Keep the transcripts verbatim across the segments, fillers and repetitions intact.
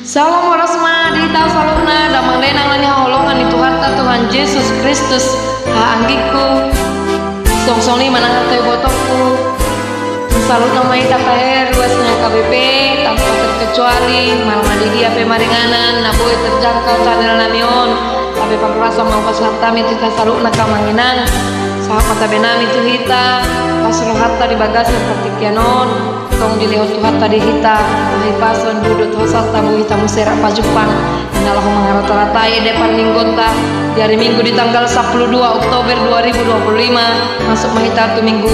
Salam horas ma di hita saluhutna, damang dainang na hinaholongan ni Tuhanta Tuhan Jesus Kristus. Haha anggingku, songon i ma nang hata ibotongku. Saluhutna ma hita tahe ruas ni H K B P, tanpa terkecuali, manang na di dia pe maringanan, na boi terjangkau channel nami on. Gabe parhorasan ma hupasahat hami tu hita saluhutna, angka amang inang. Sahat ma tabe nami tu hita, pas rohanta di bagasan partingkian on. Tong dilehon Tuhanta di hita hahipason, dohot hosanta, boi hita muse rap pajumpang na laho mangarata-ratai ende parmingguonta di hari Minggu di tanggal sampulu dua Oktober dua ribu dua puluh lima. Masuk ma hita tu minggu,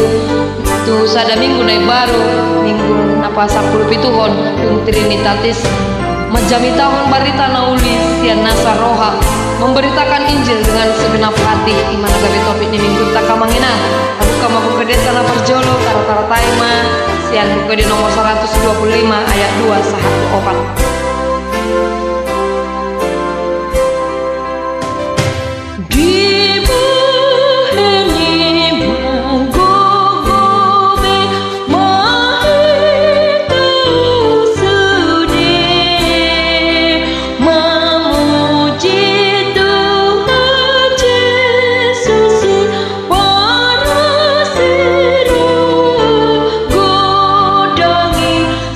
tu sada minggu na imbaru, minggu na pasampulu pituhon, dung Trinitatis. Manjamitahon barita na uli sian nasa roha, memberitakan Injil dengan segenap hati, i ma na gabe topik ni minggunta, angka amang inang. Tabuka ma Buku Ende na parjolo, tarata-ratai ma sian Buku Ende nomor saratus dua pulu lima ayat dua sahat tu opat. Dibahen i ma gogo be ma hita sude mamuji Tuhan Jesus i, paras ni roha godang i,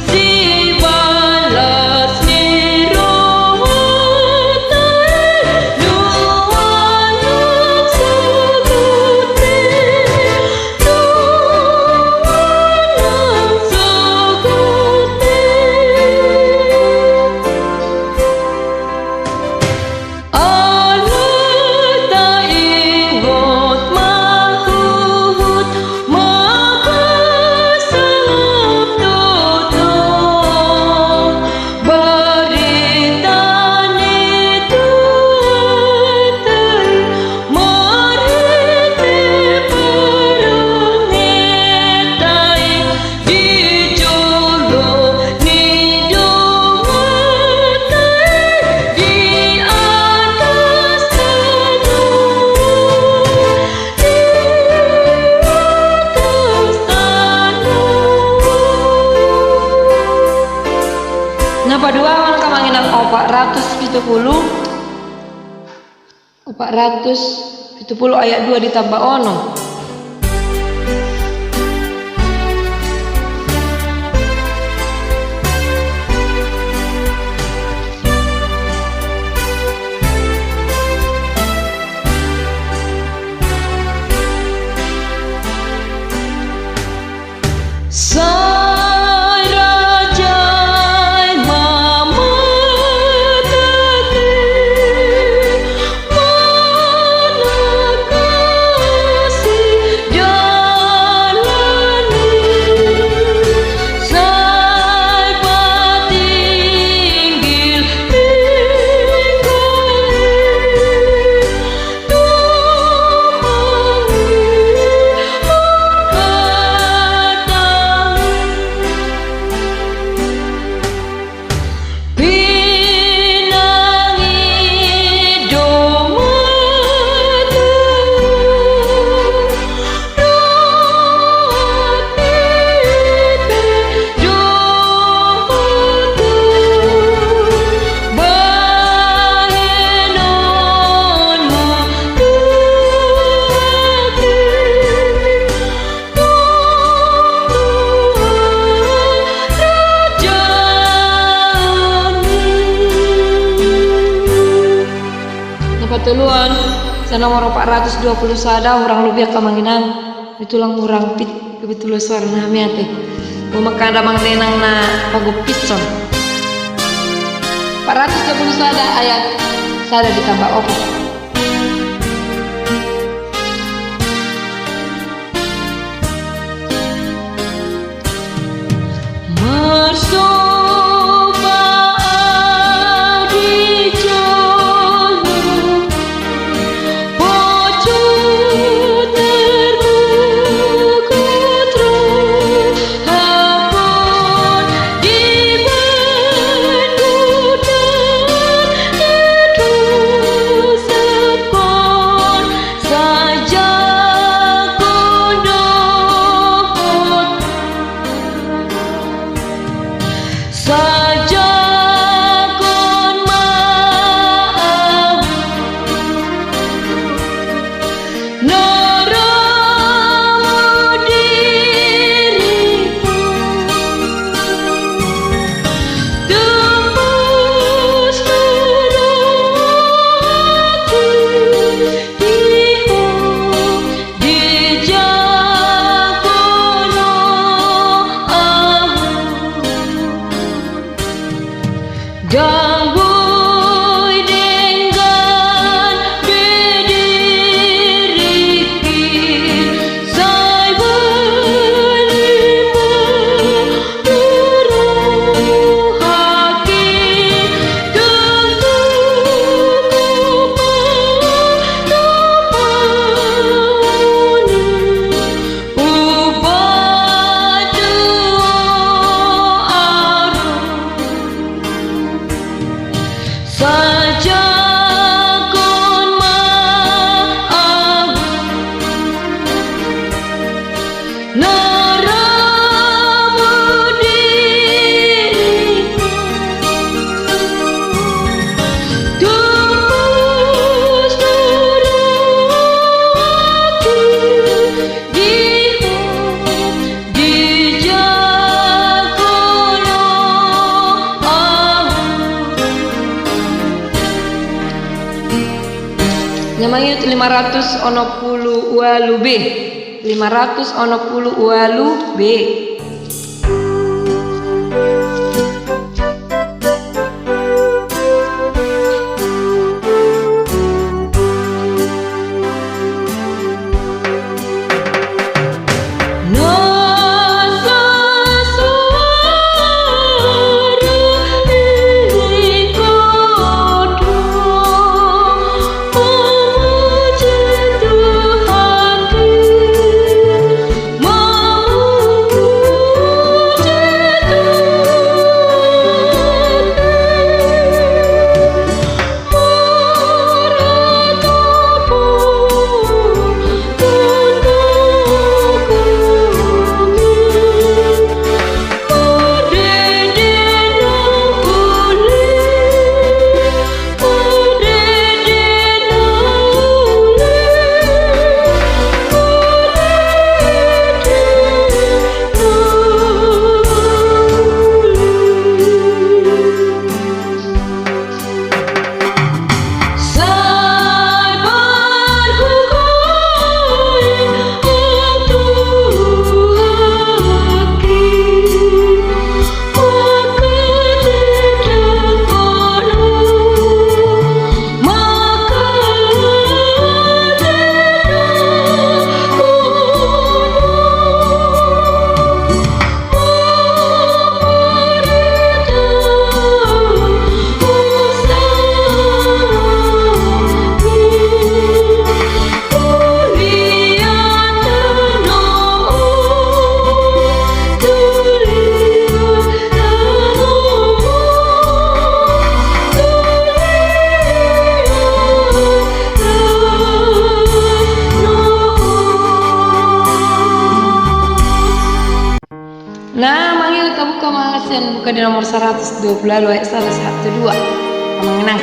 sibalas ni rohanta i, nuaeng sahat be, nuaeng sahat be. Alai taingot ma huhut, mangkasalap do Tuhan, barita ni Tuhanta i, marhite parangenta i, di jolo ni donganta i, di atas tano i, di atas tano. Na paduahon, angka amang inang, opat ratus pitu pulu. Opat ratus pitu pulu ayat dua ditambah onom. Sai raja i ma matangkas, manangkasi dalan i, sai patinggil-tinggil i. Na patoluhon, sian nomor opat ratus dua puluh sada, hurang lobi, angka amang inang. Bitulang hurang pit, kebetulan suara nami ate. Mangkada manang na pagompishon. Opat ratus dua puluh sada ayat sada ditambah opat. Marsopa au di jolo, pojok tergugat rohangkon, dibahen godang ni dosangkon, sai jangkon dohot. Ndang boi denggan be diringki, sai boi ma tu rohangki, tung tu hupasahat ma. Hupasahat au, sajakkon ma au, na ramot diringku, topos rohangki. Di ho dijalo au. Na mangido tu lima ratus onom pulu ualu B. Lima ratus onom pulu ualu B. Na mangido, tabuka ma sian buka di nomor saratus dua pulu ualu, ayat sada sahat tu dua. Amang Inang.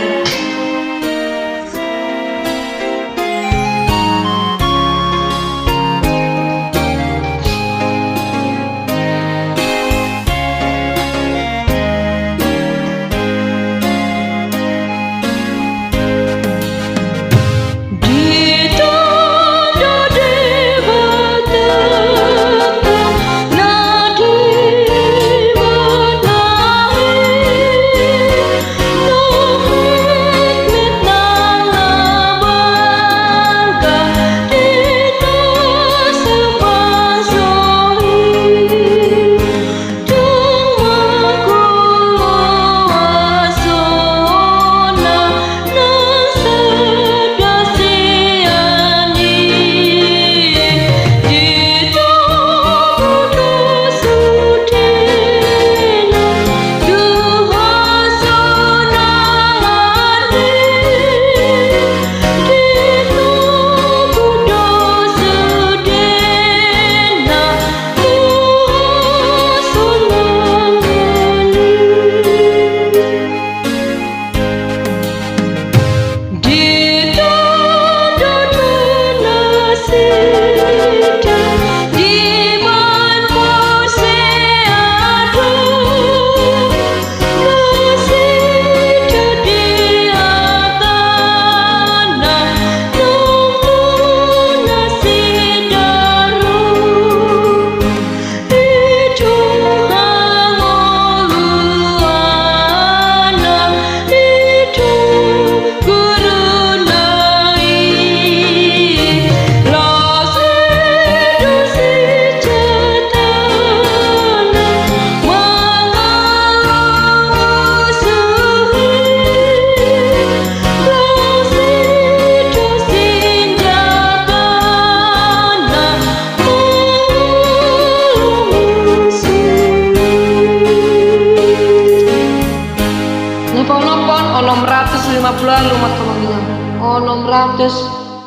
Onom ratus lima pulu ualu ma, amang inang. Onom ratus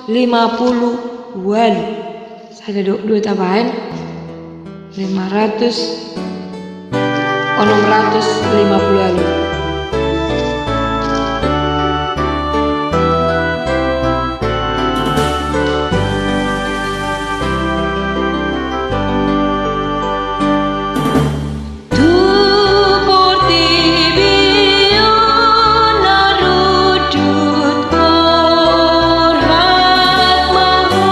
lima pulu ualu. Sada, dua, dua tabaen. Lima ratus, onom ratus lima pulu ualu. Tu portibi on na rundut borhat ma ho.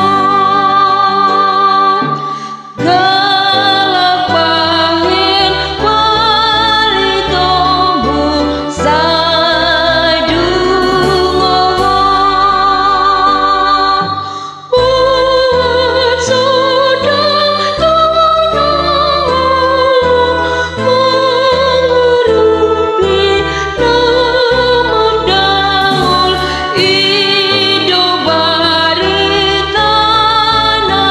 Galak bahen palitombu sai dungo ho. UN so dang tu na olo mangurupi na mardangol, i do barita na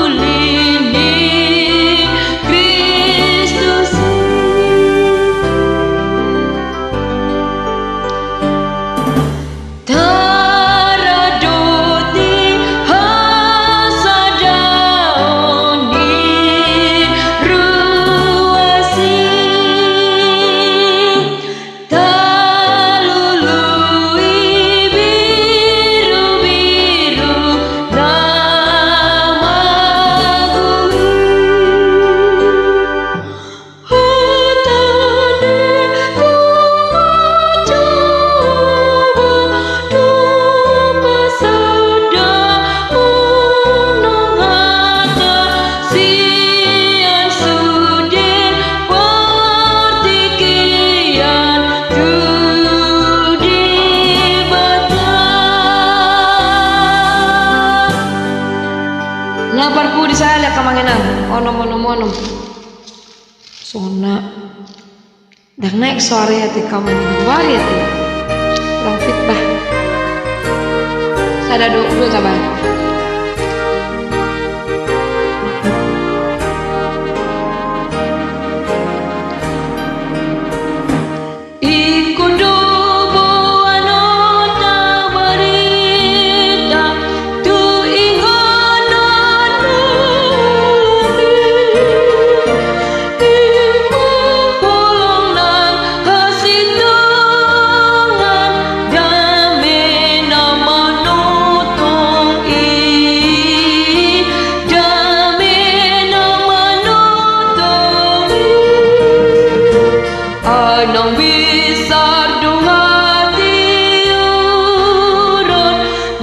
uli ni Kristus i. Taradoti hasadaon ni ruas i, talului birubiru na mago i. Hata ni Tuhan Jahowa do pasada unang hata sian sude partingkian tu Debata. Na parpudi sahali angka amang inang, onom, onom, onom. Songon na ndang naek soara i ate, angka amang inang, wari ate. Urang fit bah. Sada, dua, dua tabaen. Ingkon do boanonta barita tu inganan na uli, i ma holong nang hasintongan, dame na manongtong i, dame na manongtong i. Ai naung bisar do hatiuron,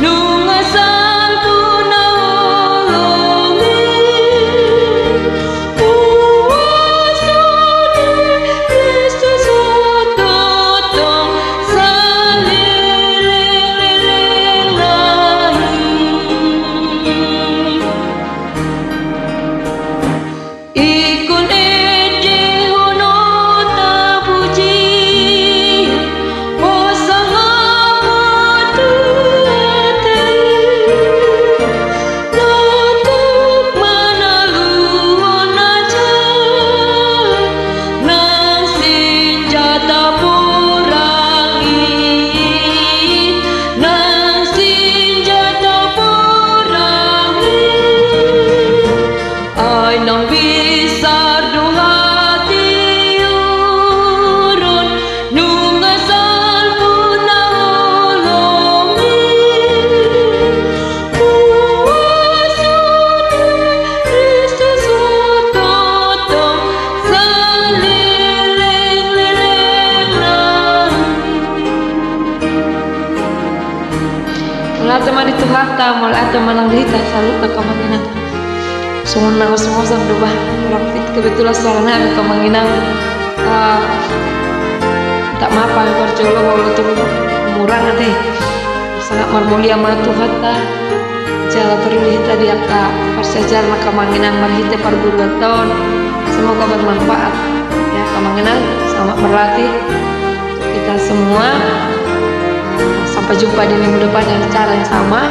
nunga salpu na holong i. Kuasa ni Kristus tongtong saleleng-leleng nai. Ingkon endehononta pujian, hosana ma tu Tuhan, na tuk manaluhon na jala nang sinjata porang i, nang sinjata porang i. Ai naung bisar do hatiuron, nunga salpu na holong i. Kuasa ni Kristus tongtong saleleng-leleng nai. Mauliate ma di Tuhanta, mauliate ma nang di hita saluhutna angka amang inang. Songon na hos-hosan do bah, urang fit kebetulan soarana angka amang inang. Eh, minta maaf hami parjolo molo tung murang ate. Sangat marmulia ma Tuhanta. Jala torus hita di angka parsiajaran angka amang inang marhite parguruanta on. Semoga bermanfaat ya angka amang inang. Selamat berlatih untuk kita semua. Sampai jumpa di minggu depan dengan cara yang sama.